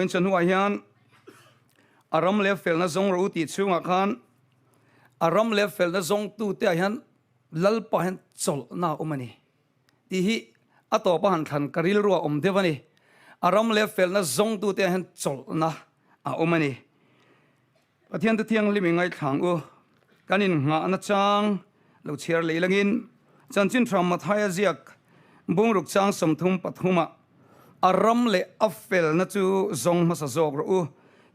Vawiin chawhnuah hian a ram leh felna zawng rawh u tih chhungah khan a ram leh felna zawngtute ah hian Lalpa hian chawlhna a awm a ni tih hi a tawpa han thlan ka rilru a awm deuh a ni. A ram leh felna zawngtute ah hian chawlhna a awm a ni. Pathian te thianghlim i ngaithlang u, kan innghahna chang lo chhiar leh langin Chanchin Tha Mathaia ziak bungruk chang 33 ah a ram leh a felna chu zawng hmasa zawk rawh u,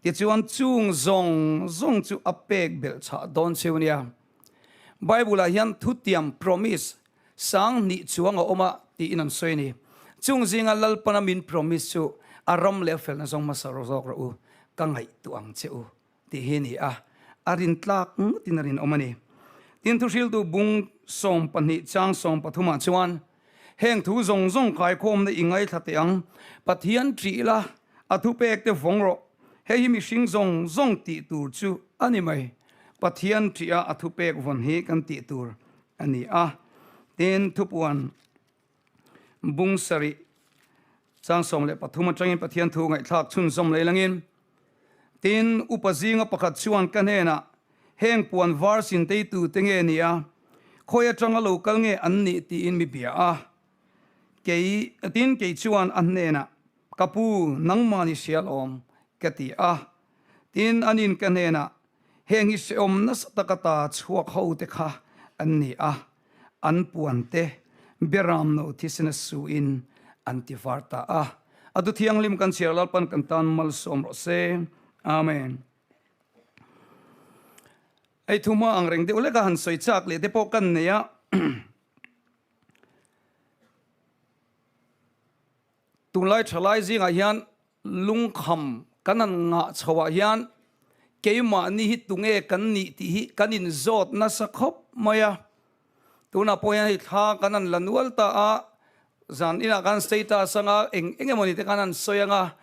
tichuan chung zawng zawng chu a pek belh chhah dawn cheu nia. Bible ah hian thutiam, promise, sang hnih chuang a awm a tiin an sawi a ni. Chung zinga Lalpana min promise chu a ram leh a felna zawng hmasa zawk rawh u, ka ngaihtuah ang che u tih hi a ni a, a rin tlak ngawtin a rinawm a ni. Tin, thuhriltu bung 12 chang 13 ah chuan, Heng thu zawng zawng kaikhawmna i ngaithla teh ang, Pathian ṭih la, a thupek te vawng rawh, hei hi mihring zawng zawng tih tur chu a ni mai, Pathian ṭih a a thupek vawn hi kan tih tur a ni a. Tin, thupuan bung sarih chang 13 atangin Pathian thu ngaihthlak chhunzawm leh langin, Tin, upa zinga pakhat chuan ka hnenah, Heng puan var sin teitu te nge ni a, khawi atanga lo kal nge an nih tiin mi bia a. Kei, tin kei chuan a hnenah, Ka pu, nangmah ni hria lawm, ka ti a. Tin, anin ka hnenah, Heng hi hrehawm nasa taka ta chhuak ho te kha an ni a, an puan te Beram no thisena suin an ti var ta a. A du thianghlim kan chhiar Lalpan kan tan malsawm rawh se. Amen. Ei thu hma ang reng deuh leka han sawi chak leh te pawh kan nei a. Tunlai thalai zingah hian lungkham kan han ngah chhoah hian keimahni hi tunge kan nih tih hi kan inzawt nasa khawp mai a. Tunah pawh hian hei thla kan han la nual ta a, zan inah khan status anga eng eng emawni te khan han sawi anga,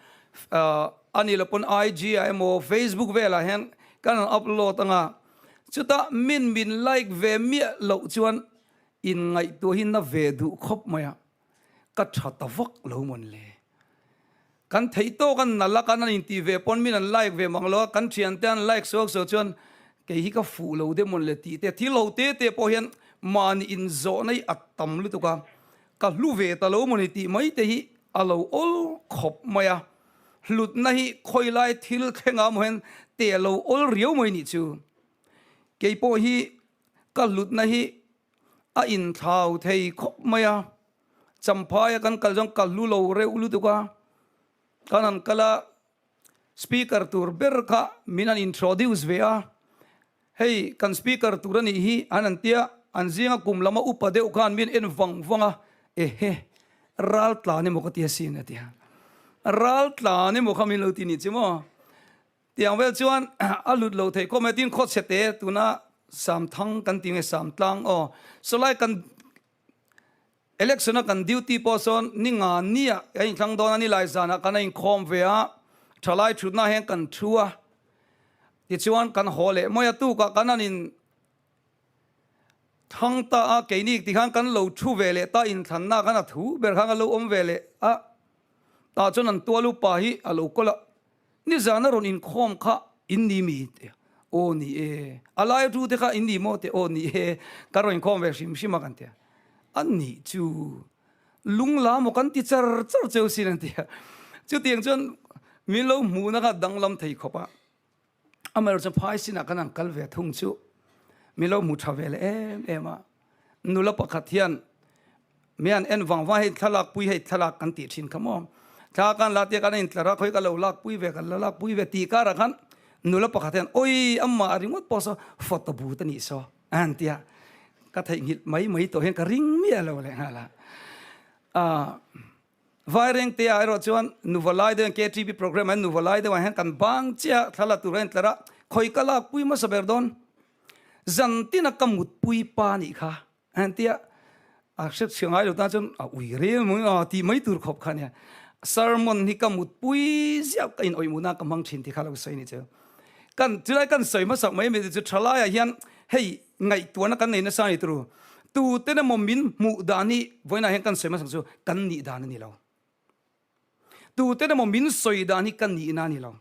a nih loh pawn IG ah emaw Facebook velah hian kan han upload anga, chutah min min like ve miah loh chuan inngaihtuah hi na ve duh khawp mai a. Ka tha ta vak lo mawn le. Kan theih tawk an nalh a, kan an intih ve pawn min an like ve mang lo a, kan thiante an like suak suak chuan kei hi ka fuh lo deuh mawn le tih te, thil ho te te pawh hian mahni inzawhna hi a tam lutuk a, ka hlu ve ta lo mawn i tih mai te hi a lo awl khawp mai a, hlutna hi khawi lai thil thleng ah maw hian te a lo awl riau mai nih chu. Kei pawh hi ka hlutna hi A inthlau thei khawp mai a, Champhaia kan kal chuan ka hlu lo reuh lutuk a, kan han kal a, speaker tur ber kha min han introduce ve a, hei kan speaker tur a nih hi an han tia, an zinga kum lama upa deuh khan min en vang vang a, ehe ral tlan emaw ka ti asin a ti a, ral tlan emaw kha min lo ti nih chu maw. Tiang vel chuan a lut lo thei khawp mai tin khawchhe te tuna Samthang kan ti nge Samtlang aw sawlai kan election a kan duty pawh sawn ni nga nia a inthlang dawn a ni lai zanah kan a inkhawm ve a thalai thutna hian kan thu a tichuan kan haw leh mai a tukah kan han in thang ta a keini tikhan kan lo thu ve leh ta inthlanna khan a thu ber khan a lo awm ve leh a tah chuan an tual upa hi a lo kawl a. Nizan a rawn inkhawm kha in ni mi te aw ni e, a lai tu te kha in ni maw te aw ni e, kan rawn inkhawm ve hrim hrim a kan ti a, a nih chu lung la maw kan ti char char cheu sin an ti a, chutiang chuan min lo hmuhna kha danglam thei khawp a, amaherawhchu chuan phai sinah kan han kal ve thung chu min lo hmu tha ve leh em em a, nula pakhat hian Mi an en vang vang hei thlalak pui hei thlalak kan tih thin kha maw. Thla kan la tia kan a intlar a khawi ka lo lak pui ve kan la lak pui ve tih karah khan nula pakhat hian awi amah a ringawt pawh saw photo booth a nih saw a han ti a, ka theihnghilh mai mai tawh hian ka ring miah lo leh nghal a. Aah Vairengte ah erawh chuan nuva lai deuh hian KTP program ah hian nuva lai deuh ah hian kan bang chiah a thla la tur a intlar a, khawi ka lak pui hmasa ber dawn zan tin a ka mutpui pa nih kha. Entia a hriat chhiah ngai lo tan chuan a ui rel mai a tih mai tur khawp kha ania. Sermon hi ka mutpui ziah ka in awih mutna ka hmang thin tih kha lo sawi ni chu. Kan chulai kan sawi hmasak mai mai chu thalaiah hian hei ngaihtuahna kan nei nasa ni turu. Tuten emaw min hmuh dan hi vawiinah hian kan sawi hmasak chu kan nih dan a ni lo. Tuten emaw min sawi dan hi ka nihna a ni lo.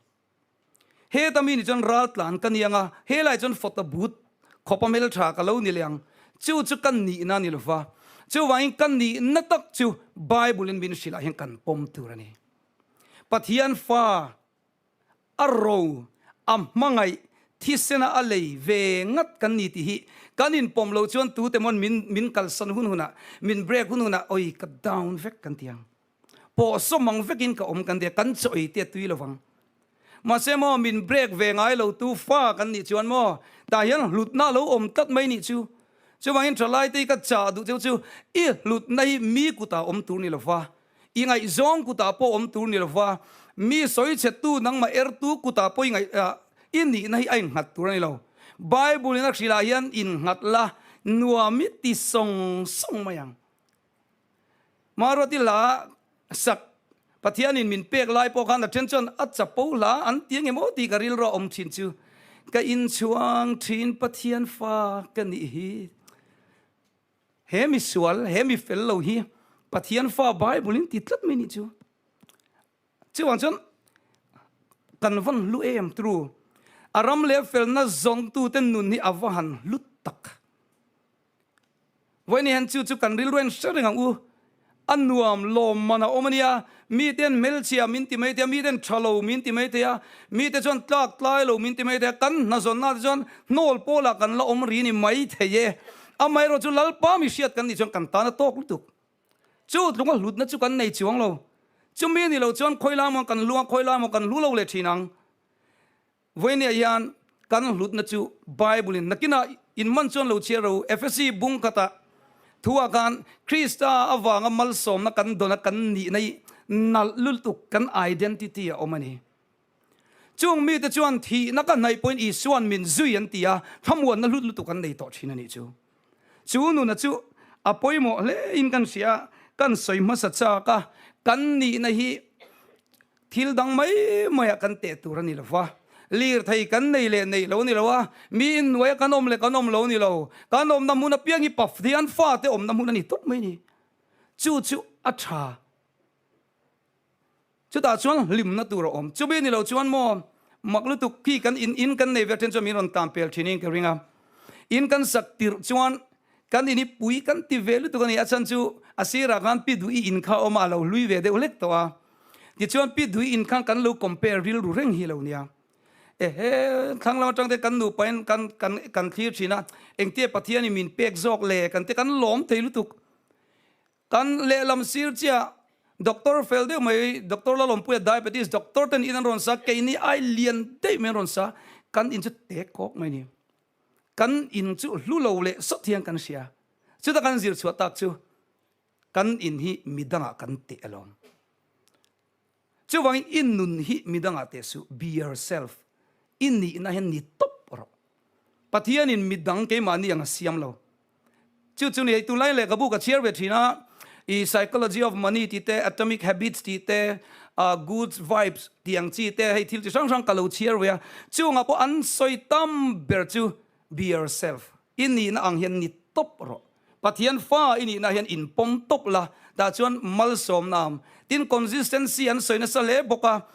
Heta mi nih chuan raltlan ka ni ang a, helai chuan photo booth khawpa hmeltha ka lo ni leh ang. Chu chu ka nihna a ni lo va. Chuvangin ka nihna tak chu Bible in min hrilh ah hian kan pawm tur a ni. Pathian fa a ro, a hmangaih, thisena a lei ve ngat kan ni tih hi kan inpawm loh chuan tute mawn min min kalsan hun hunah, min break hun hunah awi ka down vek kan ti ang. Pawh sawm ang vekin ka awm kan ti a, kan chaw ei te a tui lovang. Mahse maw min break ve ngai lo tu fa kan nih chuan maw tah hian hlutna a lo awm tlat mai nih chu. Chuvangin thalai te hi ka chah duh cheu chu i hlutna hi mi kutah awm tur ni lova, I ngaihzawng kutah pawh awm tur ni lova, mi sawichhetu nangmah ertu kutah pawh i ngaih i nihna hi a innghat tur a ni lo. Bible in a hrilh ah hian innghat la nuam i ti sawng sawng mai ang. Maruati hla sak Pathianin min pek lai pawh khan a then chuan a chapo hla an ti angemaw tih ka rilru a awm thin chu ka inchhuang thin Pathian fa ka nih hi. He mi sual, he mi fel lo hi Pathian fa Bible in ti tlat mai nih chu. Chuvang chuan kan van hlu em tru. A ram leh felna zawngtute nun hi a va han hlu tak. Vawiin hian chu chu kan rilru en hre reng ang u. A nuam lawm man a awm a nia. Mite an hmelchhia min ti mai thei a, mite an tha lo min ti mai thei a, mite chuan tlak tlai lo min ti mai thei a, kan hnazawnna te chuan hnawl pawlah kan la awm ri ni mai thei e. Amaherawh chu Lalpa mi hriat kan nih chuan kan tan a tawk lutuk. Chu tlunga hlutna chu kan nei chuang lo. Chumi ni lo chuan khawi lai maw kan hlu a, khawi lai maw kan hlu lo leh thin ang. Vawinia hian kan hlutna chu Bible in nakinah in man chuan lo chhiar ro. Efesi bung khatah thuah khan Krista avanga malsawmna kan dawna kan nihna hi nalh lutuk kan identity a awm a ni. Chung mite chuan thihna ka hnaih pawhin Isua'n min zui an ti a, thlamuanna hlut lutuk an nei tawh thin a nih chu. Chu nuna chu a pawimawh hlein kan hria a, kan sawi hmasa chak a, kan nihna hi Thil dang mai maiah kan teh tur a ni lo va, lirthei kan nei leh neih lo a ni lo a, mi inhnuaia kan awm leh kan awm lo a ni lo, kan awmna hmun apiang hi Pathian fate awmna hmun a ni tawp mai a ni. Chu chu a tha. Chutah chuan hlimna tur a awm. Chumi ni lo chuan maw mak lutuk khi kan in in kan nei ve then chuan min rawn tan pel thin in ka ring a. In kan sak tirh chuan kan in hi pui kan ti ve lutuk a ni. A chhan chu a sirah khan pi duh i in kha a awm a, a lo hlui ve deuh hlek tawh a. Tichuan Pi Dui in khan kan lo compare rilru reng hi lo nia. Ehe, thlang lam atang te kan nupa in kan kan kan thlir thin a, engtia Pathian in min pek zawk le kan te kan lawm thei lutuk. Kan lehlam sir chiah Doctor fel deuh mai Doctor Lalawmpuia diabetes doctor ten in an rawn sa, keini ai lian daih mai an rawn sa, kan in chu tek kawk mai ni. Kan in chu hlu lo leh sawt hian kan hria. Chuta kan zir chhuah tak chu Kan in hi midangah kan teh alawm. Chuvangin i nun hi midangah teh suh, be yourself. I nihna hian ni tawp rawh. Pathianin midang keimahni ang a siam lo. Chu chu ni hei tunlai lehkhabu ka chhiar ve thin a, i Psychology of Money tih te, Atomic Habits tih te, Good Vibes tih ang chi te, hei thil chi hrang hrang ka lo chhiar ve a. Chungah pawh an sawi tam ber chu be yourself. I nihna ang hian ni tawp rawh. Pathian fa i nihna hian inpawm tawp la, tah chuan malsawmna am. Tin, consistency an sawi nasa hle bawk a,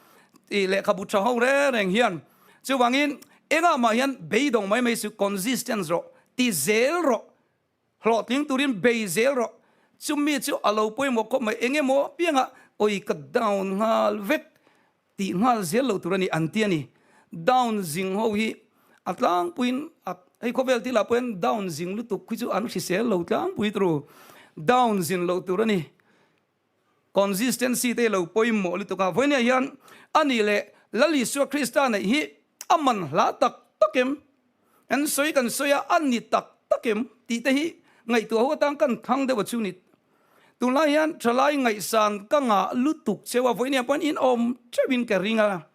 tih lehkhabu tha ho reng reng hian. Chuvangin, engah mah hian beidawng mai mai suh, consistence rawh, ti zel rawh, hlawhtling turin bei zel rawh. Chumi chu a lo pawimawh khawp mai, eng emaw apiangah awi ka down nghal vek Tih nghal zel lo tur a ni an ti a ni. Down zing ho hi a tlangpuiin a hei khawvel thilah pawh hian down zing lutuk khi chu an hrisel lo tlangpui turu. Down zin loh tur a ni. Consistency te lo pawimawh lutuk a. Vawinia hian a nih leh Lal Isua Krista neih hi a man hla tak tak em? Kan sawi kan sawi a, a ni tak tak em? Tih te hi ngaihtuah ho atan kan thlang deuh a chu ni. Tunlai hian thalai ngaihsan ka ngah lutuk cheu a, vawiin pawhin in awm teuhin ka ring a,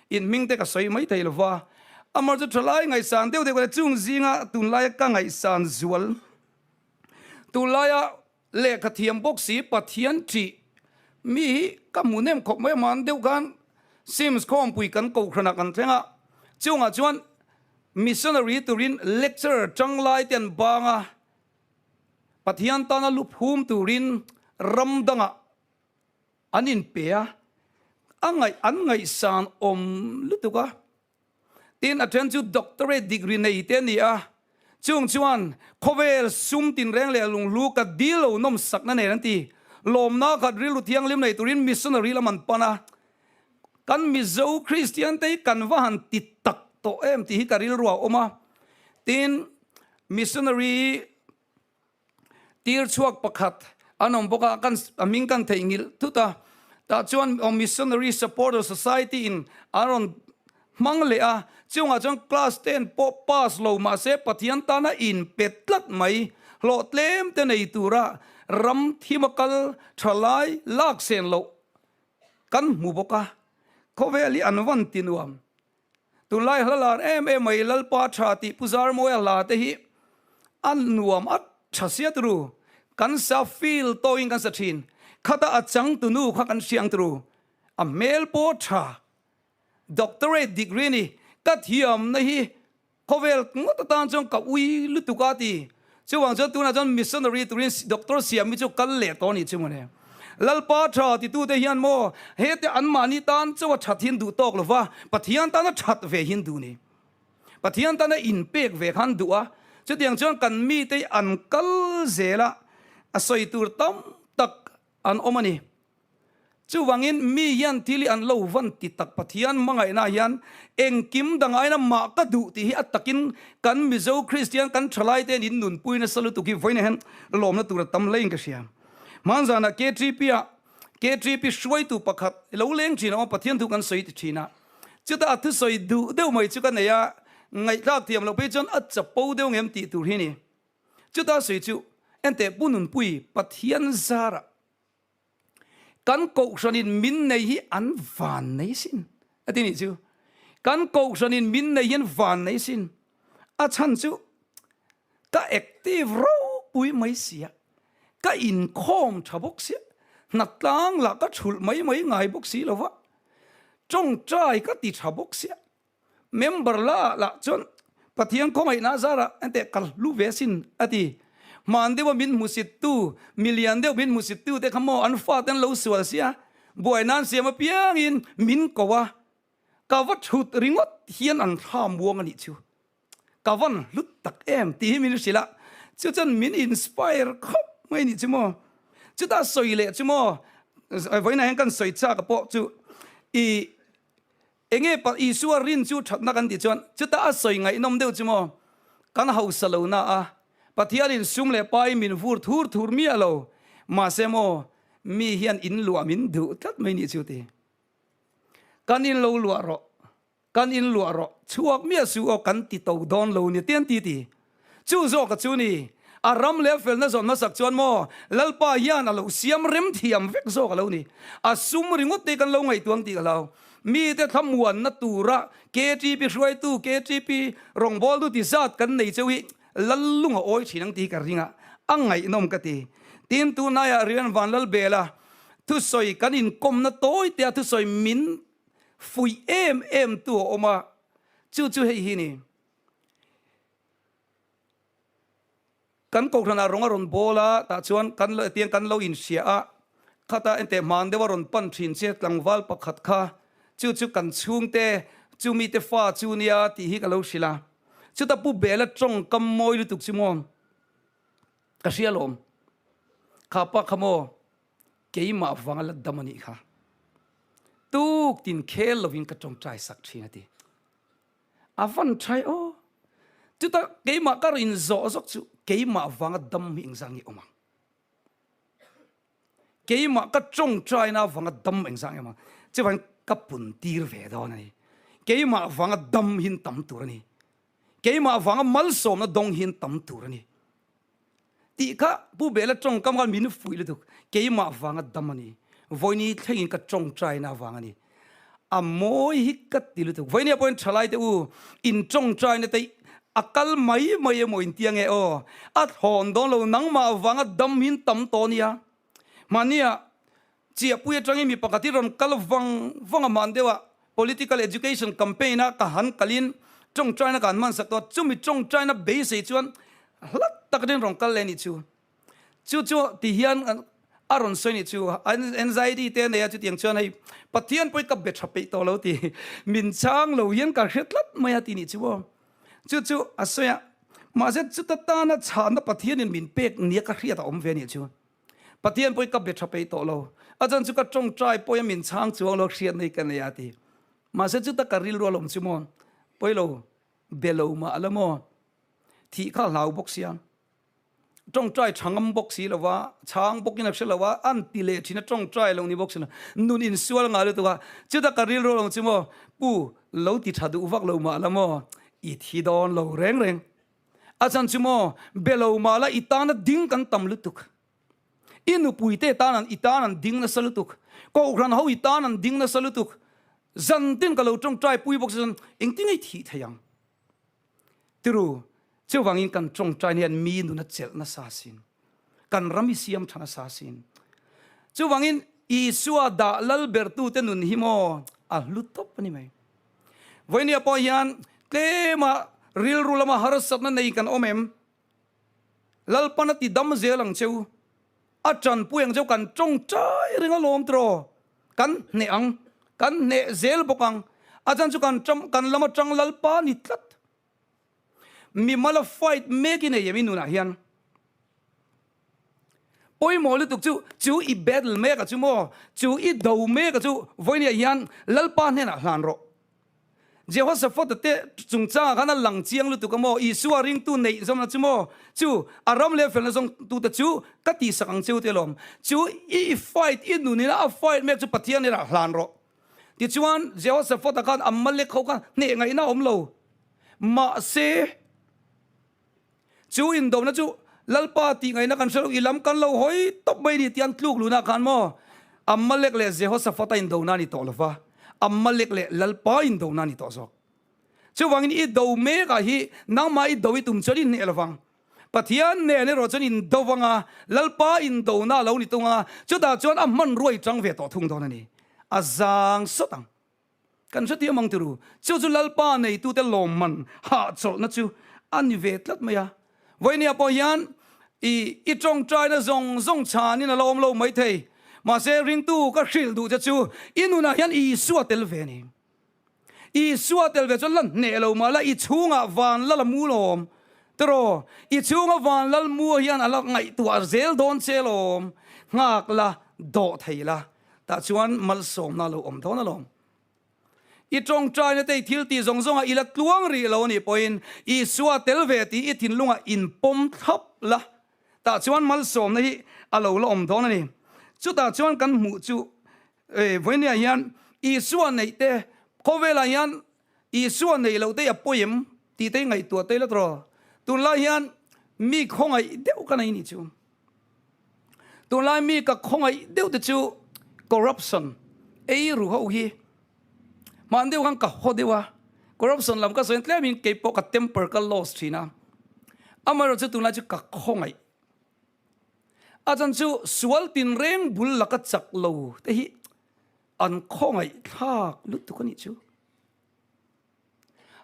in hming te ka sawi mai thei lo va. Amah chu thalai ngaihsan deuh deuh ka chung zinga tunlaia ka ngaihsan zual. Tunlaia lehkha thiam bawk si Pathian ṭih mi hi ka hmu nem khawp mai aman deuh khan Sims khawmpui kan kohhranah kan thleng a, chungah chuan missionary turin lecturer ṭanglai te an bang a, Pathian tana lu phum turin ram dangah an inpe a. A ngaih an ngaihsan awm lutuk a. Tin, a then chu doctorate degree nei te a ni a, chung chuan khawvel sum tinreng leh lunghlu ka dil lo nawm sakna nen an ti. Lawmna khat rilru thianghlim nei turin missionary lam an pan a. Kan Mizo Kristian te hi kan va han ti tak tawh em tih hi ka rilru a awm a. Tin, missionary Tir chhuak pakhat an awm bawk a, kan a hming kan theihnghilh thut a, tah chuan Missionary Supporter Society in an rawn hmang leh a, chungah chuan class ten pawh pass lo mahse Pathian tana in pe tlat mai, hlawh tlem te nei tura ram thim a kal tha lai lak sen loh kan hmu bawk a, khawvel hi an van ti nuam. Tunlai hla lar em em mai Lalpa tha tih Pu Zarmawia hla te hi a nuam a tha sia turu. Kan sa feel tawhin kan sa thin. Khata a changtunu kha kan hriang turu. A hmel pawh tha. Doctorate degree a ni. Ka thiamna hi Khawvel ngawt atan chuan ka ui lutuk a ti. Chuvang chuan tunah chuan missionary turin Doctor Siami chu kal leh tawh a nih chu mawle. Lalpa tha titute hian maw hete anmahni tan chaw a that hin duh tawk lova, Pathian tana that ve hin duh ni. Pathian tana inpek ve khan duh a. Chutiang chuan kan mite an kal zel a, a sawi tur tam tak an awm a ni. Chuvangin mi hian thil hi an lo van ti tak Pathian hmangaihna hian engkim dang aina mah ka duh tih hi a takin kan Mizo Kristian kan thalai te in nunpui nasa lutuk hi vawiin hian lawmna tur a tam hlein ka hria. Hmanzanah KTP ah KTP hruaitu pakhat lo leng thin a awm Pathian thu kan sawi ti thin a, chutah a thusawi duh deuh mai chu ka nei a, ngaihthlak thiam loh phei chuan a chapo deuh ngem tih tur hi ni. Chutah sawi chu enteh Pu Nunpui Pathian zarah Kan kohhranin min nei hi an van nei sin a ti nih chu. Kan kohhranin min nei hi an van nei sin. A chhan chu ka active ropui mai sia, ka inkhawm tha bawk sia, hnatlang lah ka thulh mai mai ngai bawk si lo va, tawngtai ka ti tha bawk sia. Member la lah chuan Pathian khawngaihna zarah enteh ka hlu ve asin a ti. Hman deuha min hmusittu, milian deuh min hmusittu te kha maw an fate an lo sual sia, buai nan siam apiangin min ko a, ka va thut ringawt hian an thla muang a nih chu. Ka van hlut tak em tih hi min hrilh a, chu chuan min inspire khawp mai a nih chu maw. Chutah sawi leh chu maw, vawiinah hian kan sawi chak pawh chu i Enge pa Isua rin chu thatna kan tih chuan chutah a sawi ngaihnawm deuh chu maw? Kan hausa lo na a, Pathianin sum leh pai min vur thur thur miah lo, mahse maw mi hian in luah min duh tlat mai nih chu ti. Kan in lo luah rawh, kan in luah rawh, chhuak miah suh aw kan ti to dawn lo ni tian ti ti. Chu zawka chu ni, a ram leh a felna zawn hmasak chuan maw Lalpa hian a lo siam rem thiam vek zawk a lo ni. A sum ringawt te kan lo ngaihtuang tih ka hlau. Mite thlamuanna tura KTP hruaitu, KTP rawngbawltu ti zat kan nei cheu hi Lallung a awi thin ang tih hi ka ring a, a ngaihnawm ka ti. Tin, tunlaiah Rian Vanlalbela thusawi kan inkawmna tawi tea thusawi min fuih em em tu a awm a, chu chu hei hi ni. Kan kohhranah rawng a rawn bawl a, tah chuan kan lo tiang kan lo inhria a, khata enteh hman deuh a rawn pan thin che tlangval pakhat kha, chu chu kan chhungte chu mite fa chu nia tih hi ka lo hrilh a. Chuta Pu Bela tawngkam mawi lutuk chu maw ka hria alawm, kha pa kha maw keimah vanga la dam a nih kha, tuk tin khel lovin ka tawngtai sak thin a ti. A van tha aw. Chutah keimah ka rin zawh zawk chu keimah vanga dam hi engzah nge awm ang? Keimah ka tawngtaina vanga dam engzah nge awm ang? Chuvangin ka pun tir ve dawn a ni. Keimah vanga dam hin tam tur a ni. Keimah vanga malsawmna dawng hin tam tur a ni. Tih kha Pu Bela tawngkam khan min fuih lutuk. Keimah vanga dam a ni. Vawini thlengin ka tawngtaina vang a ni. A mawi hi ka ti lutuk. Vawini pawhin thalaite u in tawngtaina te a kal mai mai emaw in tia nge aw. A thlawn dawn lo nangmah vanga dam hin tam tawh nia. Mahnia Chiahpui atangin mi pakhat hi rawn kal vang vang a hman deuh a, political education campaign a ka han kalin tawngtaina ka han hmansak tawh a, chumi tawngtaina beisei chuan hlat tak aṭangin rawn kal leh a nih chu. Chu chu ti hian. A rawn sawi nih chu anxiety te a nei a, chutiang chuan hei Pathian pawh hi ka be tha peih tawh lo ti min chhang lo hian ka hre tlat mai a ti nih chu aw. Chu chu a sawi a, mahse chuta tana chhahna Pathianin min pek nia ka hriat a awm ve nih chu. Pathian pawh hi ka be tha peih tawh lo, a chan chu ka tawngtai pawh a min chhang chuang lo hriat nei ka nei a ti. Mahse chuta ka rilru a lawm chu maw, pawi lo, be lo mah la maw, thih kha a hlau bawk sia. Tawngtai tha ngam bawk si lova, chhang bawkin a hre lo a, an ti leh thin a, tawngtai lo ni bawk si lo, nun insual ngai lutuk a, chuta ka rilru lo chu maw, pu lo ti tha duh vak lo mah la maw, i thi dawn lo reng reng. A chan chu maw, be lo mah la i tana ding kan tam lutuk. I nupuite tan an i tan an ding nasa lutuk, kohhran ho i tan an ding nasa lutuk, zantin ka lo tawngtai pui bawk si chuan engtin nge i thih thei ang? Tiru, chuvangin kan tawngtai hian mi nun a chelh nasa asin. Kan ram hi siam tha nasa asin. Chuvangin Isua dah lal bertute nun hi maw a hlu tawp a ni mai. Vawinia pawh hian tlema rilru lama harsatna nei kan awm em? Lalpan a ti dam zel ang cheu. A tanpui ang cheu kan tawngtai reng alawm tiraw. Kan hneh ang, kan hneh zel bawk ang. A chan chu kan kan lam atang Lalpa ni tlat. Mimala fight mek i nei em i nunah hian. Pawimawh lutuk chu chu i battle mek a chu maw, chu i do mek a chu vawinia hian Lalpa hnenah hlan rawh. Jehoshaphat-a te chungchangah khan a lang chiang lutuk a maw? Isua ringtu neih zawmna chu maw? Chu a ram leh felna zawngtute chu ka tihsak ang cheu te lawm. Chu i fight, i nunina a fight mek chu Pathian hnenah hlan rawh. Tichuan, Jehoshaphat-a khan Amalek ho kha hneh ngaihna a awm lo. Mahse. Chu indona chu Lalpa tih ngaihna kan hre lo, i lam kan lo hawi tawp mai ni tih an tluk luhna khan maw Amalek leh Jehoshaphat-a indona a ni tawh lo va, Amalek leh Lalpa indona a ni tawh zawk. Chuvangin i do mekah hi nangmah i do i tum chuan i hneh lo vang. Pathian nen erawh chuan indo vang a, Lalpa indona a lo ni tung a, chutah chuan a hmanrua i tang ve tawh thung dawn a ni. A zang sawt ang. Kan hrethiam ang tiru, chu chu Lalpa neitute lawmman hahchawlhna chu a ni ve tlat mai a. Vawinia pawh hian i i tawngtaina zawng zawng chhanin a la awm lo maithei. Mahse ringtu ka hrilh duh che chu i nunah hian Isua tel ve a ni. Isua tel ve chuan la hneh lo mah la i chhungah van lal a mu lawm. Tiraw, i chhunga van lal mu hian a la ngaihtuah zel dawn che lawm. Nghak la, dawh thei la. Tah chuan malsawmna a lo awm dawn alawm. I tawngtaina te i thil tih zawng zawngah i la tluang rih lo anih pawhin Isua tel ve tih i thinlungah inpawm thlap la, tah chuan malsawmna hi a lo la awm dawn a ni. Chutah chuan kan hmuh chu vawinia hian Isua neih te khawvelah hian Isua neih loh te hi a pawi em tih te hi ngaihtuah te ila tawh. Tunlai hian mi khawngaih deuh ka nei nih chu. Tunlai mi ka khawngaih deuh te chu corruption ei ru ho hi hman deuh khan ka haw deuh a, corruption lam ka sawi tlemin kei pawh ka temper ka loss thin a, amaherawh chu tunlai chu ka khawngaih a chan chu sual tinreng bul laka chak lo te hi an khawngaih thlak lutuk a nih chu.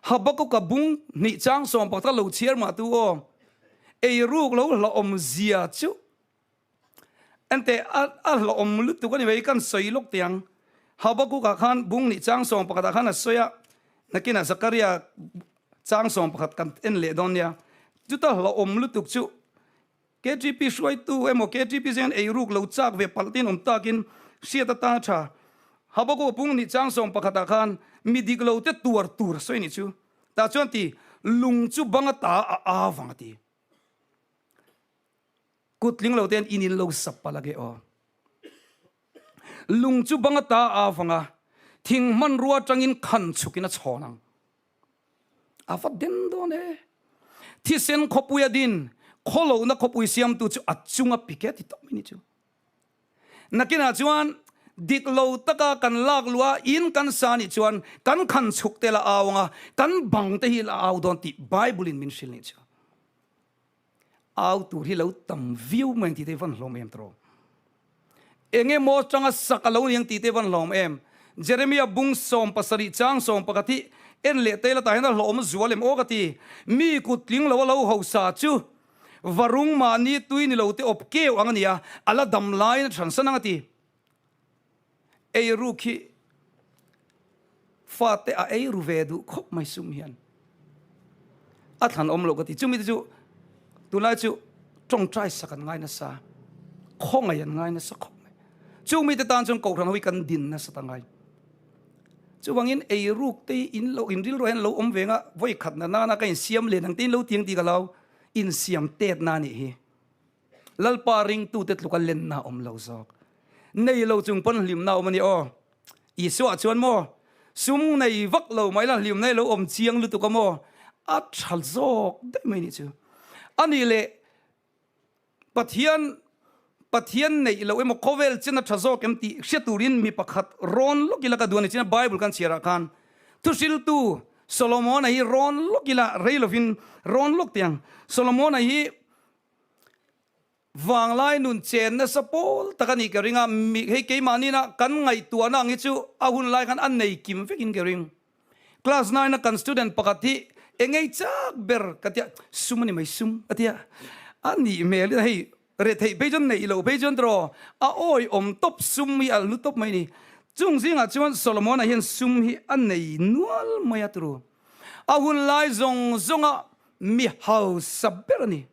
Habakuka bung hnih chang sawm pakhat lo chhiar mah tu aw, eiruk lo hlauhawm zia chu ente a hlauhawm lutuk a ni mai kan sawi lawk teh ang. Habakuka khan bung hnih chang sawm pakhatah khan a sawi a, nakinah Zakaria chang sawm pakhat kan en leh dawn nia. Chuta hlauhawm lutuk chu KTP hruaitu emaw KTP zengin eiruk lo chak ve palh tin awm takin hriat atan a tha. Habakuka pung nih chang sawm pakhatah khan mi dik lo te tuar tur a sawi nih chu. Tah chuan ti, lung chu bang ata a a vang a ti. Kut tling lo ten in in lo sap palh age aw. Lung chu bang ata a a vang a, thing hmanrua atangin khan chhukin a chhawn ang. A va den dawn e. Thisen khawpui a din, khawlohna khawpui siamtu chu a chunga pik e ti tawp mai ni chu. Nakinah chuan dik lo taka kan lak luh a, in kan sa nih chuan kan khan chhuk te la au ang a, kan bang te hi la au dawn tih Bible in min hrilh nih chu. Au tur hi lo tam viau mai ang tih te hi van hlawm em tawh. Eng emaw atanga sak a lo ni ang tih te van hlawm em. Jeremia bung 70 chang 11 hi en leh te la tah hian a hlawm zual em aw ka ti. Mi kut tling lo a lo hausa chu. Varung mahni tui ni lo te awp keu ang a nia, a la dam laiin a chhansan ang a ti. Eiruk hi fate a eiru ve duh khawp mai sum hian a thlan awm loh ka ti. Chumi te chu tunlai chu tawngtai sak an ngai nasa, khawngaih an ngai nasa khawp mai. Chumi te tan chuan kohhran ho hi kan din nasa ta ngai. Chuvangin eiruk te hi in lo in rilru hian lo awm ve nga vawi khat na nana ka insiam len ang te in lo ti ang tih ka lo insiam tet na nih hi. Lalpa ringtute tluka lenna awm lo zawk. Nei lo chung pawn hlimna awm a ni aw. Isua chuan maw, sum nei vak lo mai la hlimna i lo awm chiang lutuk a maw? A tha zawk daih mai nih chu. A nih leh Pathian Pathian neih loh emaw khawvel chen a tha zawk em tih hria turin mi pakhat rawn lawk ila ka duh a ni. China Bible kan chhiarah khan thuhriltu Solomona hi rawn lawk ila rei lovin rawn lawk teh ang. Solomona hi Vanglai nun chen nasa pawl tak a nih ka ring a, mi hei keimahni-na kan ngaihtuahna ang hi chu a hun lai khan a nei kim vekin ka ring. Class nine-a kan student pakhat hi engei chak ber ka tia, sum a ni mai sum a tia, a nih hmel in hei retheih phei chuan neih loh phei chuan tiraw a awihawm tawp sum hi a hlu tawp mai a ni. Chung zingah chuan Solomon-a hian sum hi a nei nual mai a turu. A hun lai zawng zawnga mi hausa ber a ni.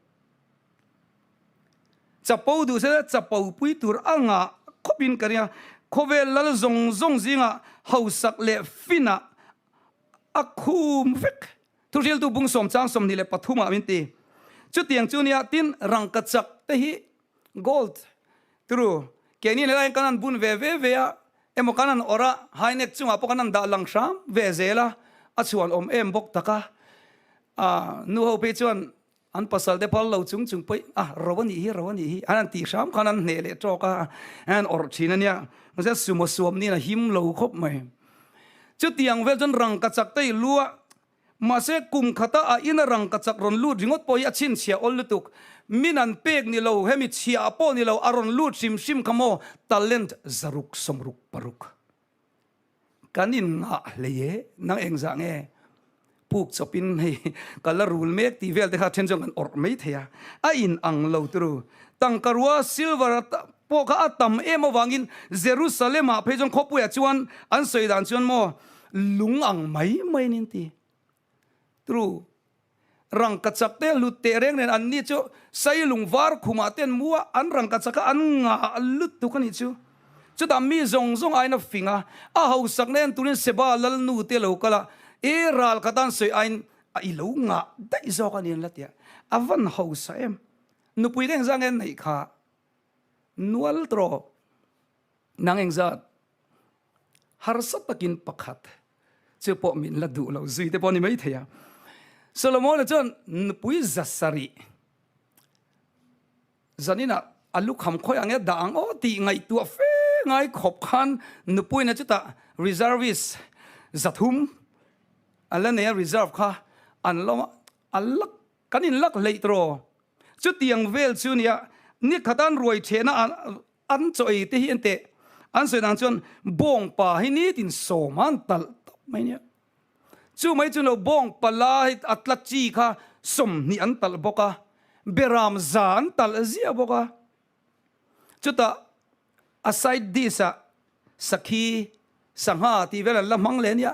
Chapo duh se chapo pui tur a ngah khawpin ka ring a, khawvel lal zawng zawng zingah hausak leh finah a khum vek. Thuhriltu bung sawm chang 23 ah min ti. Chutiang chu nia tin rangkachak te hi gold turu keini helai hian kan han bun ve ve ve a, emaw kan han awrh a, high neck chungah pawh kan han dah lang hram ve zel a, a chhuan awm em bawk tak a. Nu ho phei chuan An pasal te phal lo chung chung pawih a, ro a nih hi, ro a nih hi, an han tih hram khan an hneh leh tawk a, an awrh thin a nia. Mahse sumo suam niin a him lo khawp mai. Chutiang vel chuan rangkachak te i lu a, mahse kum khata a ina rangkachak rawn lut ringawt pawh hi a chhinchhiah awl lutuk. Min an pek ni lo, hemi chhiah pawh ni lo, a rawn lut hrim hrim kha maw, talent zaruk sawmruk paruk. Kan in ngah hlei e, nang engzah nge puk chawpin hei ka la rul mek tih vel te kha then chuan kan awrh mai thei a, a in ang lo turu. Tangka rua silver pawh kha a tam em avangin Jerusalem ah phei chuan khawpuiah chuan an sawi dan chuan maw lung ang mai mai an inti. Tru. Rangkachak te hlut teh reng nen an ni chu sailung var khumah te an mu a, an rangkachak a an ngah lutuk a nih chu. Chutah mi zawng zawng aiin a fing a, a hausakna en turin Seba lalnu te lo kal a, e ral khat an sawi aiin a i lo ngah daih zawk a ni an la ti a, a van hausa em. Nupui te engzah nge an neih kha? Nual tawh. Nang engzat? Harsa takin pakhat chu pawh min la duh lo zui te pawh a ni mai thei a. Solomona chuan nupui zasarih zaninah a lukham khawi ang e dah ang aw tih ngaihtuah fe ngai khawp khan nupuina chutah reservist zathum a la nei a reserve kha an lo a lak kan inlak hleih tawh chutiang vel chu nia nikhatan ruai thehna An chaw ei te hi an teh. An sawi dan chuan bawngpa hi nitin sawm a an talh tawp mai nia. Chu mai chu lo bawngpa la hi a tla chi kha 20 an talh bawk a, beram za an talh ziah bawk a. Chutah a side dish ah sakhi, sangha tih vel an la hmang leh nia.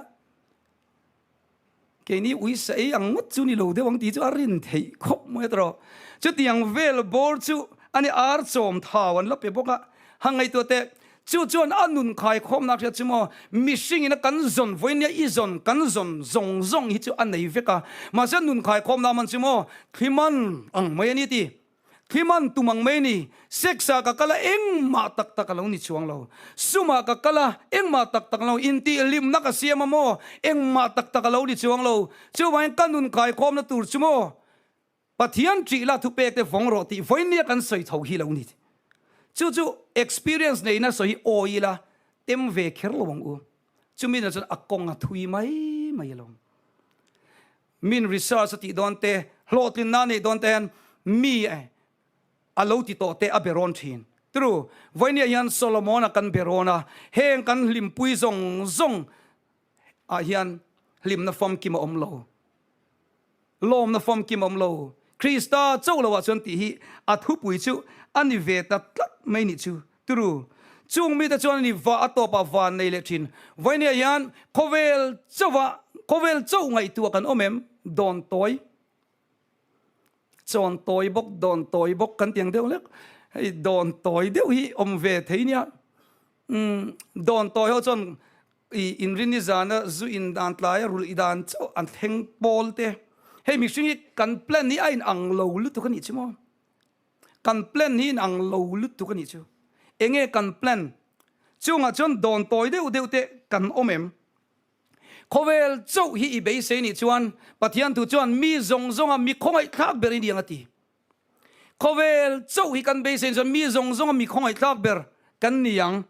Keini uisa ei ang ngawt chu ni lo deuh ang tih chu a rin theih khawp mai a tawh. Chutiang vel bawr chu a ni ar chawm thau an la pe bawk a, han ngaihtuah teh. Chu chuan a nun khaikhawmnak hriat chu maw mihringin a kan zawn vawiin nia i zawn kan zawn zawng zawng hi chu a nei vek a, mahse nun khaikhawmnak man chu maw thliman ang mai a ni ti. Thliman tum ang mai ni. Sex-ah ka kal a, engmah tak tak a lo ni chuang lo. Sumah ka kal a, engmah tak tak a lo intihhlimna ka siam a maw, engmah tak tak a lo ni chuang lo. Chuvangin ka nun kaikhawmna tur chu maw, Pathian ṭih la thupek te vawng rawh tih vawinia kan sawi tho hi lo ni. Chu chu experience neihna sawi hi awi ila tem ve kher lo ang u. Chumi na chuan a kawng a thui mai mai alawm. Min research a tih dawn te, hlawhtlinna a neih dawn te hian mi a lo ti tawh te a be rawn thin. Tru, vawinia hian Solomon-a kan be rawn a, heng kan hlimpui zawng zawng ah hian hlimna famkim a awm lo, lawmna famkim a awm lo. Krista chauh loah chuan tih hi a thupui chu a ni ve ta tlat mai nih chu. Turu, chung mite chuan a ni va a tawpah van nei leh thin. Vawinia hian khawvel chauha khawvel chauh ngaihtuah kan awm em? Dawn tawi, chawn tawi bawk, dawn tawi bawk kan ti ang deuh lek. Hei dawn tawi deuh hi awm ve thei nia. Umm, dawn tawi ho chuan I inrini zana zu in dan tlaia rulh i dan chauh an thleng pawl te. Hei mihring hi kan plan hi a in ang lo lutuk a nih chu maw? Kan plan hi in ang lo lutuk a nih chu. Enge kan plan? Chungah chuan dawn tawi deuh deuh te kan awm em? Khawvel chauh hi i beisei nih chuan Pathian thu chuan mi zawng zawnga mi khawngaihthlak ber i ni ang a ti. Khawvel chauh hi kan beisei chuan mi zawng zawnga mi khawngaihthlak ber kan ni ang.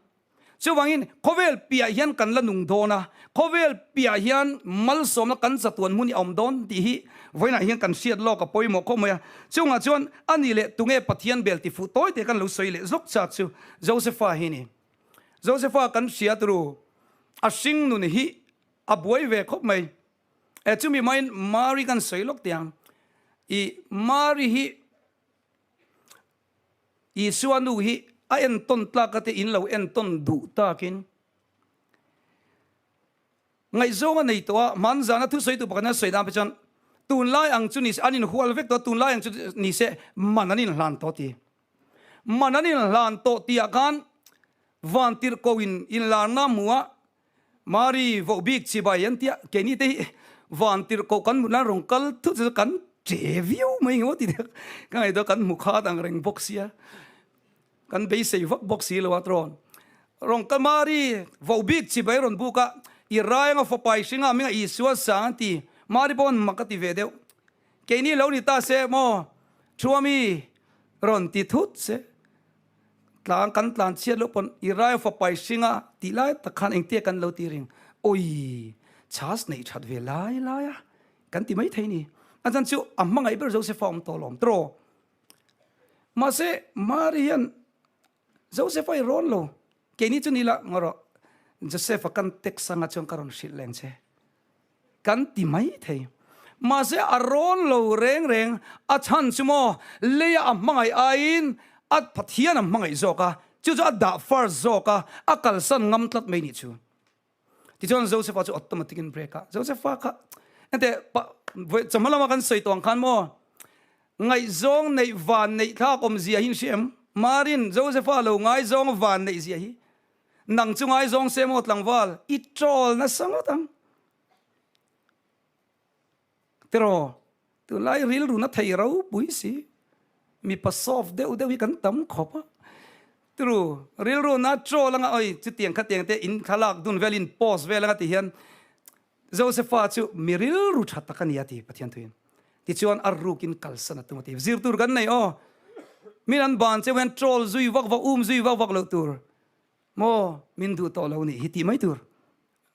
Chuvangin, khawvel piah hian kan la nung dawn a, khawvel piah hian malsawmna kan chatuan hmun hi a awm dawn tih hi vawiinah hian kan hriat lawk a pawimawh khawp mai a. Chungah chuan a ni leh tunge Pathian bel ti fuh tawi te kan lo sawi leh zawk chak chu Josepha hi a ni. Josepha kan hriat ru, a hring nun hi a buai ve khawp mai. E chumi maiin Mari kan sawi lawk teh ang. I Mari hi Isua nu hi a entawn tlak a te in lo entawn duh takin ngaihzawng a nei tawh a, hmanzana thusawitu pakhat hian a sawi dan phei chuan tunlai ang chu nise an inhual vek tawh a, tunlai ang chu nise man an inhlan tawh ti. Man an inhlan tawh tihah khan vantirhkoh in inlarna a hmu a, Mari voh bik chibai an tia, keini te hi van tirhkoh kan hmuh nan rawn kal thut chu kan che viau mai nge maw ti deuh ka ngaihtuah kan hmu khat ang reng bawk sia, kan beisei vak bawk si lo a tirawn. Rawn kal Mari voh bik chibai rawn buk a, i rai anga fapa i hringa hminga Isua sang an ti, Mari pawh an mak a ti ve deuh. Keini lo ni ta se maw Thuami rawn ti thut se. Tlang kan tlan chhiat loh pawn i rai fapa i hring a tih lai tak khan engtia kan lo ti ring awii chhas neih that ve lai lai a kan ti mai thei ni. A chan chu a hmangaih ber Josepha awm tawh lawm tawh. Mahse Mari hian Josepha i rawn lo keini chu ni la ngaw rawh Josepha kan text anga chuan ka rawn hrilh leng che. Kan ti mai thei. Mahse a rawn lo reng reng a chhan chu maw leia a hmangaih aiin a Pathian a hmangaih zawk a, chu chu a dah first zawk a, a kalsan ngam tlat mai nih chu. Tichuan Josepha chu automatic in break a, Josepha kha enteh pa chawhma lama kan sawi tawh ang khan maw ngaihzawng neih van neih thlak awmzia hi in hria em? Marin Josepha lo ngaizawng van neih zia hi Nang chu ngaizawng se maw tlangval, i troll nasa ngawt ang. Tiraw, tunlai rilru na thei ropui si, mipa soft deuh deuh hi kan tam khawp a. Tiru, rilru na troll anga oi chutiang khatiang te in thlalak dun vel in post vel anga ti hian Josepha chu mi rilru tha tak a ni a ti Pathian thuin. Tichuan a rukin kalsan a tum a ti. Zir tur kan nei aw. Min an ban cheu hian troll zui vak vak, um zui vak vak loh tur. Maw min duh tawh lo nih hi tih mai tur.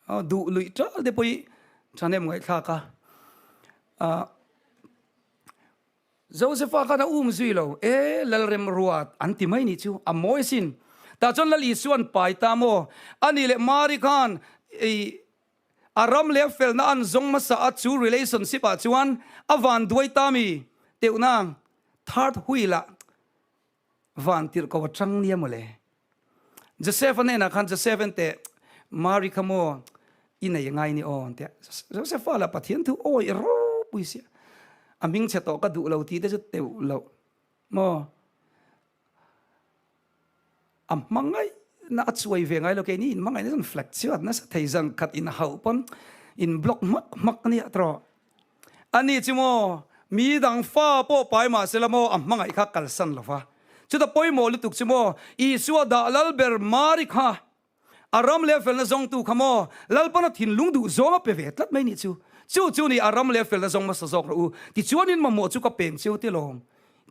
Aw duh luih tal te pawh hi thahnem ngaihthlak a. Ah Josepha khan a um zui lo e Lalremruat an ti mai nih chu a mawi sin. Tah chuan Lal Isuan pai ta maw? Ani leh Mari khan i A ram leh a felna an zawng hmasa a chu relationship ah chuan a van duai ta mi teuhna third wheel ah van tirh ko a tang nia mawle. Joseph a hnenah khan Joseph enteh Mary kha maw i nei ngai ni aw an tia. Joseph a lah Pathian thu awi ropui sia a hming chhe tawh ka duh lo tih te chu teuh loh maw. A hmangaihna a chuai ve ngai lo keini in hmangaihna chuan flag chhiat nasa thei zan khat in hauh pawn in block hmak hmak a nia tawh. Ani chu maw mi dang fa pawh pai mah sela maw a hmangaih kha kalsan lo va. Chuta pawimawh lutuk chu maw Isua dah lal ber Mari kha A ram leh felna zawngtu kha maw Lalpana thinlung duh zawng a pe ve tlat mai nih chu. Chu chu ni a ram leh felna zawng hmasa zawk rawh u. Tichuanin mamawh chu ka peng cheu te lawm.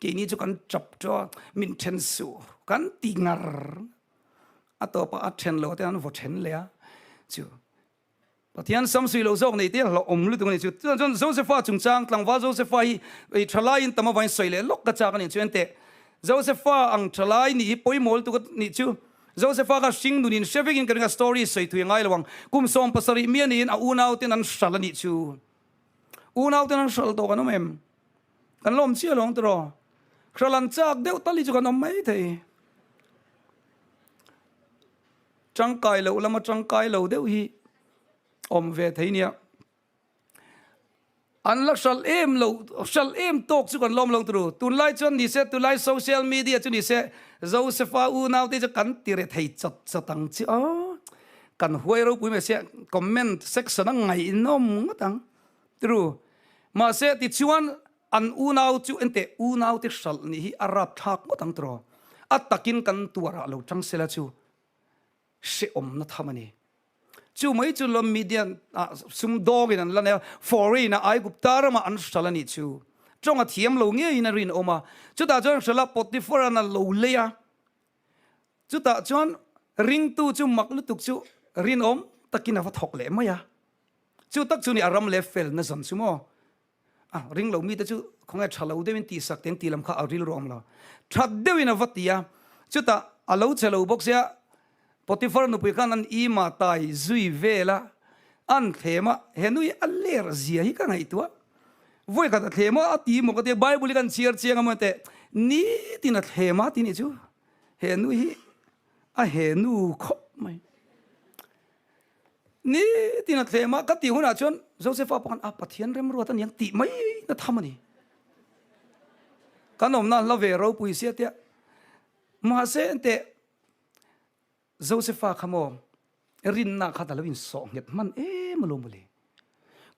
Keini chu kan tap ṭa, min then suh kan ti ngar. A tawpah a then lo te an vaw then leh a. Chu Pathian samsui lo zawk nei te hlauhawm lutuk a ni chu. Chuan chuan Josepha chungchang tlangval Josepha hi ei thalaiin tam avain sawi leh lawk ka chak a ni chu enteh. Josepha ang thalai nih hi pawimawh lutuk a nih chu. Josepha kha hring nunin hre vekin ka ring a story sawi thui a ngai lo ang. Kum 70 mi a niin a unauten an hral a nih chu. Unauten an hral tawh kan awm em? Kan lawm chiah lo ang tiraw? Hralan chak deuh tal hi chu kan awm mai thei. Tangkai loh lama tangkai lo deuh hi awm ve thei nia. An la hral em lo, hral em tawk chu kan lawm lo turu. Tunlai chuan ni se, tunlai social media chu ni se, Josepha unau te chu kan ti re thei chawt chawt ang chi aw. Kan huai ropui mai sia, comment section a ngaihnawm ngawt ang turu. Mahse tichuan an unau chu enteh unau te hralh nih hi a rapthlak ngawt ang tiraw. A takin kan tuarah lo tang sela chu hrehawmna tham a ni. Chu mai chu lawm Midian ah sumdawngin an la nei a, foreign ah Aigupta ramah an hral a nih chu. Tawng a thiam lo ngeiin a rinawm a. Chutah chuan hral a Potiphar-a'n a lo lei a. Chutah chuan ringtu chu mak lutuk chu rinawm takin a va thawk leh mai a. Chu tak chu ni a ram leh felna zawn chu maw? A ring lo mite chu khawnge tha lo deuhin tihsak teng tih lam kha a rilru awm lo. That deuhin a va ti a, chutah a lo che lo bawk sia, Potiphar nupui khan an ima tai zui vel a, an thlem a, he nui a ler zia hi ka ngaihtuah. Vawi khat a thlem a, a ti maw ka ti a, Bible hi kan chhiar chiang a maw teh, nitin a thlem a ti nih chu, he nui hi a he nu khawp mai. Nitin a thlem a, ka tih hunah chuan Josepha pawh khan a Pathian remruat a niang tih mai na tham a ni. Kan awmna hla ve ropui sia tia. Mahse enteh Josepha kha maw rinna kha ta lo insawh nghet hman em alawm mawle.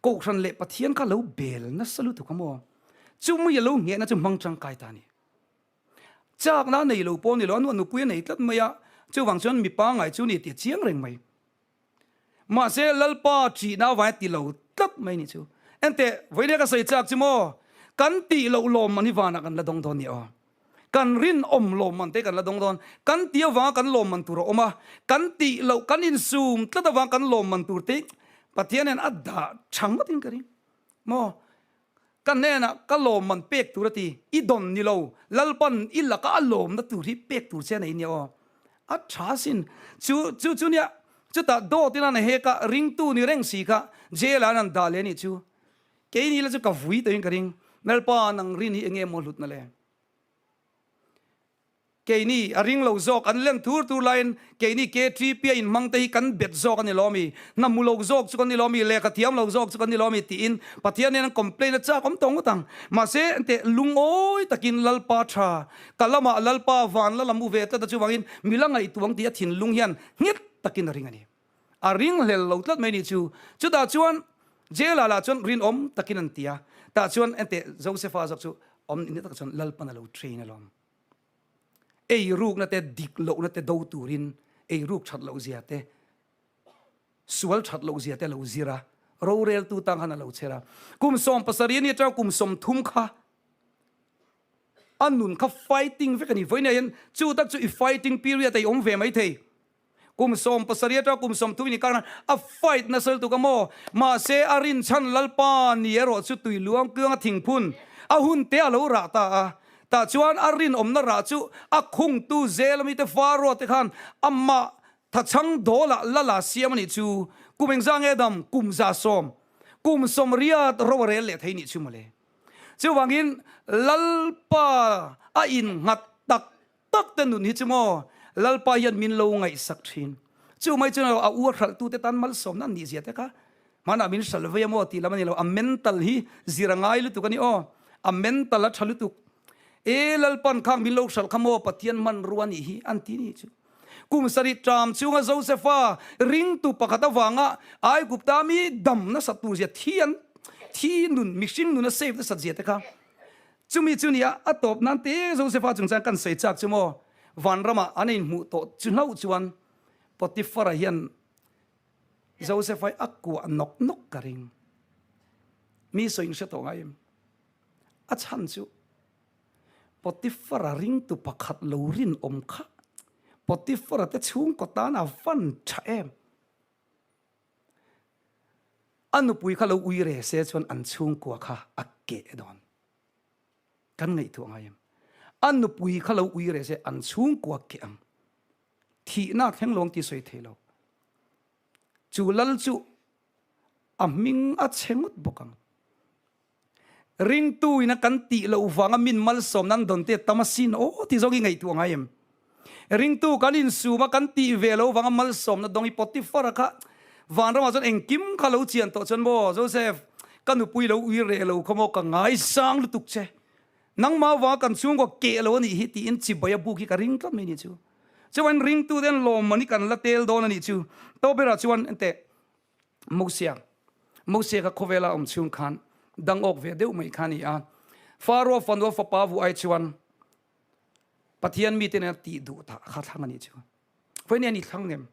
Kohhran leh Pathian kha lo bel nasa lutuk a maw. Chumi a lo nghehna chu hmang tangkai ta a ni. Chakna a nei lo pawh a ni lo, a nu a nupui a nei tlat mai a, chuvang chuan mi pangngai chu ni tih a chiang reng mai. Mahse Lalpa ṭihna avanga ti lo tlat mai nih chu. Enteh, vawinia ka sawi chak chu maw, kan tih loh lawmman hi vanah kan la dawng dawn ni aw. Kan rinawm lawmman te kan la dawng dawn. Kan tih avanga kan lawmman tur a awm a, kan tih loh, kan insum tlat avanga kan lawmman tur te Pathian hian a dah ṭha ngawtin ka ring. Maw? Ka hnenah ka lawmman pek tur a ti, i dawn ni lo, Lalpan i laka a lawmna tur hi pek tur che a nei nia aw. A tha sin. Chu chu chu nia, chutah dawt in an hek a, ringtu ni reng si kha jail ah an han dah leh a nih chu. Keini la chu ka vui tawhin ka ring, Lalpa nang rin hi enge maw hlutna le? Keini a ring lo zawk an len tur tur laiin keini KTP a inhmang te hi kan bet zawk a ni lo mi, hna hmu lo zawk chu kan ni lo mi, lehkha thiam lo zawk chu kan ni lo mi tiin Pathian nen an complain a chak awm tawh ngawt ang. Mahse enteh lungawi takin Lalpa tha, ka lamah Lalpa van la lam u ve tlat a chuvangin mi la ngaihtuang tih a thinlung hian nghet takin a ring a ni. A ringhlel lo tlat mai nih chu. Chutah chuan jail ah lah chuan rinawm takin an ti a, tah chuan enteh Josepha zawk chu awm ni tak chuan Lalpan a lo train alawm. Eirukna te dik lohna te do turin eiruk that loh zia te, sual that loh zia te a lo zir a, roreltu tang khan a lo chher a. Kum 70 a ni atanga kum 30 kha a nun kha fighting vek a ni. Vawiinah hian chu tak chu i fighting period a i awm ve mai thei. Kum 70 atanga kum 30 in ikarna a fight nasa lutuk a maw? Mahse a rinchhan Lalpa ni erawh chu tui luang tluanga thingphun a hun te a lo rah ta a. Tah chuan a rinawmna rah chu a khungtu zel ami te Pharaoh te khan amah thachhang dawlah lala siam a nih chu. Kum engzah nge dam? Kum 100. Kum 80 ro a rel leh thei nih chu mawle. Chuvangin Lalpa a innghat tak Tak te nun hi chu maw Lalpa hian min lo ngaihsak thin. Chu mai chuan a u a hralhtute tan malsawmna an nih zia te kha hmanah min hralh vei a maw tih lam a ni lo. A mental hi zir a ngai lutuk a ni aw. A mental a tha lutuk. E Lalpan khang min lo hralh kha maw Pathian hmanrua a nih hi an ti ni chu. Kum sarih ṭam chunga Josepha ringtu pakhat avanga Aigupta mi dam nasat tur zia thi an thi nun mihring nun a save nasat zia te kha Chumi chu nia a tawp nan te Josepha chungchang kan sawi chak chu maw? Vanramah an inhmuh tawh chu hlauh chuan Potiphar-a hian Josepha hi a kuah nawk nawk ka ring. Mi sawi in hre tawh ngai em? A chhan chu Potiphar-a ringtu pakhat lo rinawm kha Potiphar-a te chhungkaw tan a van tha em? A nupui kha lo ui re se chuan an chhungkua kha a keh dawn. Kan ngaihtuah ngai em? A nupui kha lo ui re se an chhungkua keh ang. Thihna thleng lawng tih sawi thei lo. Chu lal chu a hming a chhe ngawt bawk ang. Ringtu in a kan tih loh vanga min malsawmna an dawn te tam asin aw ti zawng i ngaihtuah ngai em? Ringtu kan insum a kan tih ve loh vanga malsawmna dawng i Potiphar-a kha vanramah chuan engkim kha lo chian tawh chuan maw Joseph ka nupui lo ui reh lo kha maw ka ngaisang lutuk che nangmah vanga kan chhungkaw keh lo anih hi tiin chibai a buk hi ka ring tlat mai ni chu. Chuan ringtu ten lawmman hi kan la tel dawn anih chu. Tawberah chuan enteh Mosia, Mosia kha khawvela awm chhung khan dang awk ve deuh mai kha a ni a. Faro fanua fapa vu ai chuan Pathian mite nena tih duh tah kha thlang a nih chu. Vawiin a ni thlang nem.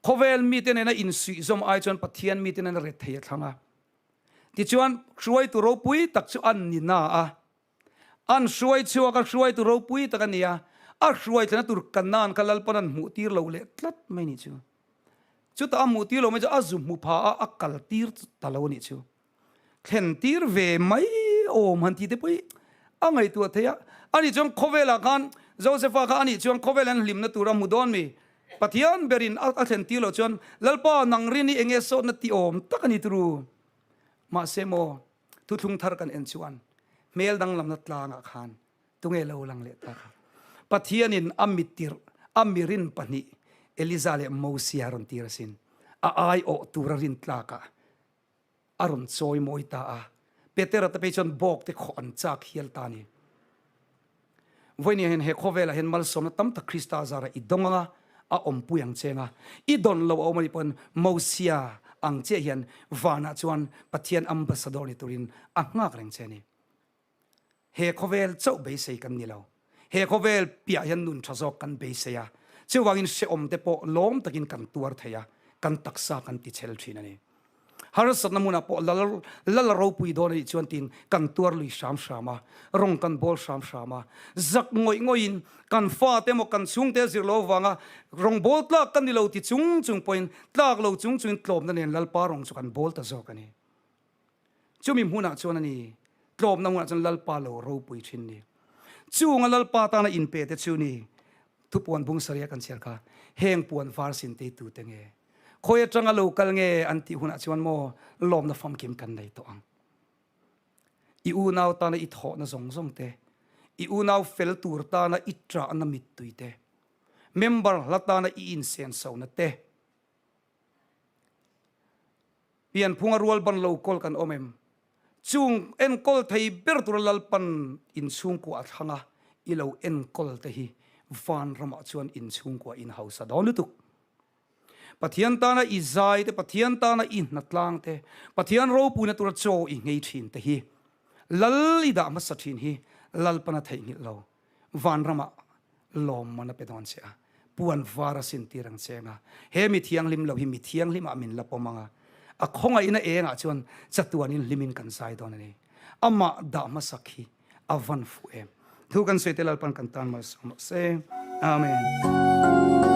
Khawvel mite nena insuihzawm ai chuan Pathian mite nena rethei a thlang a. Tichuan hruaitu ropui tak chu an ni na a. An hruai chhuak a, hruaitu ropui tak a ni a, a hruai thlena tur Kanaan kha Lalpan an hmuh tir lo leh tlat mai ni chu. Chutah a hmuh tir lo mai chu a zu hmu pha a, a kal tir ta lo a nih chu. Thlen tir ve mai awm han ti te pawh hi a ngaihtuah thei a. Ani chuan khawvelah khan Josepha kha ani chuan khawvel an hlimna tur a hmu dawn mi? Pathian berin a thlen tir loh chuan Lalpa nang rin hi enge sawtna ti awm tak a ni turu. Mahse maw Thuthlung thar kan en chuan hmel danglamna tlangah khan tunge lo lang leh ta kha? Pathianin a mitirh, a mirin pahnih Eliza leh Mosia rawn tir asin. A aiawh tura rin tlakah a rawn chawi mawi ta a. Petera te phei chuan bawk te khawh an chak hial ta a ni. Vawinia hian he khawvelah hian malsawmna tam tak Krista zarah i dawng anga a awmpui ang che anga i dawn lo a awm anih pawhin Mosia ang chiah hian vanah chuan Pathian ambassador ni turin a nghak reng che a ni. He khawvel chauh beisei kan ni lo. He khawvel piah hian nun tha zawk kan beisei a, chuvangin hrehawm te pawh lawm takin kan tuar thei a, kan taksa kan tichhel thin a ni. Harsatna hmunah pawh lal lal ropui dawn a nih chuan tiin kan tuar lui hram hram a, rawng kan bawl hram hram a. Zak ngawih ngawihin kan fate emaw kan chhungte zir lo avanga rawng bawl tlak kan ni lo ti chung chung pawhin tlak lo chung chungin tlawmna nen Lalpa rawng chu kan bawl ta zawk a ni. Chumi hmunah chuan a ni, tlawmna hmunah chuan Lalpa lo ropui thin ni. Chunga Lalpa tana inpe te chu ni, thupuan bung saria kan chhiar kha, heng puan var sin te tute nge? Khawi atanga lo kal nge an tih hunah chuan maw lawmna famkim kan nei tawh ang. I unau tana i thawhna zawng zawng te, i unau fel tur tana i ṭahna mittui te, member hla tana i insenso-na te, pianphunga rual ban lo kawl kan awm em? Chung enkawl thei ber tura Lalpan inchhungkua a thlang a, i lo enkawl te hi vanramah chuan inchhungkua in hausa dawn lutuk. Pathian tana i zai te, Pathian tana i hnatlang te, Pathian ropuina tura chaw i nghei thin te hi Lal i dah hmasa thin hi Lalpan a theihnghilh lo. Vanramah lawmman a pe dawn che a, puan var a sin tir ang che anga, he mi thianghlim lo hi mi thianghlimah min la pawm anga, a khawngaihna engah chuan chatuanin hlimin kan zai dawn a ni. Amah dah hmasak hi a van fuh em. Thu kan sawi te Lalpan kan tan malsawm rawh se. Amen.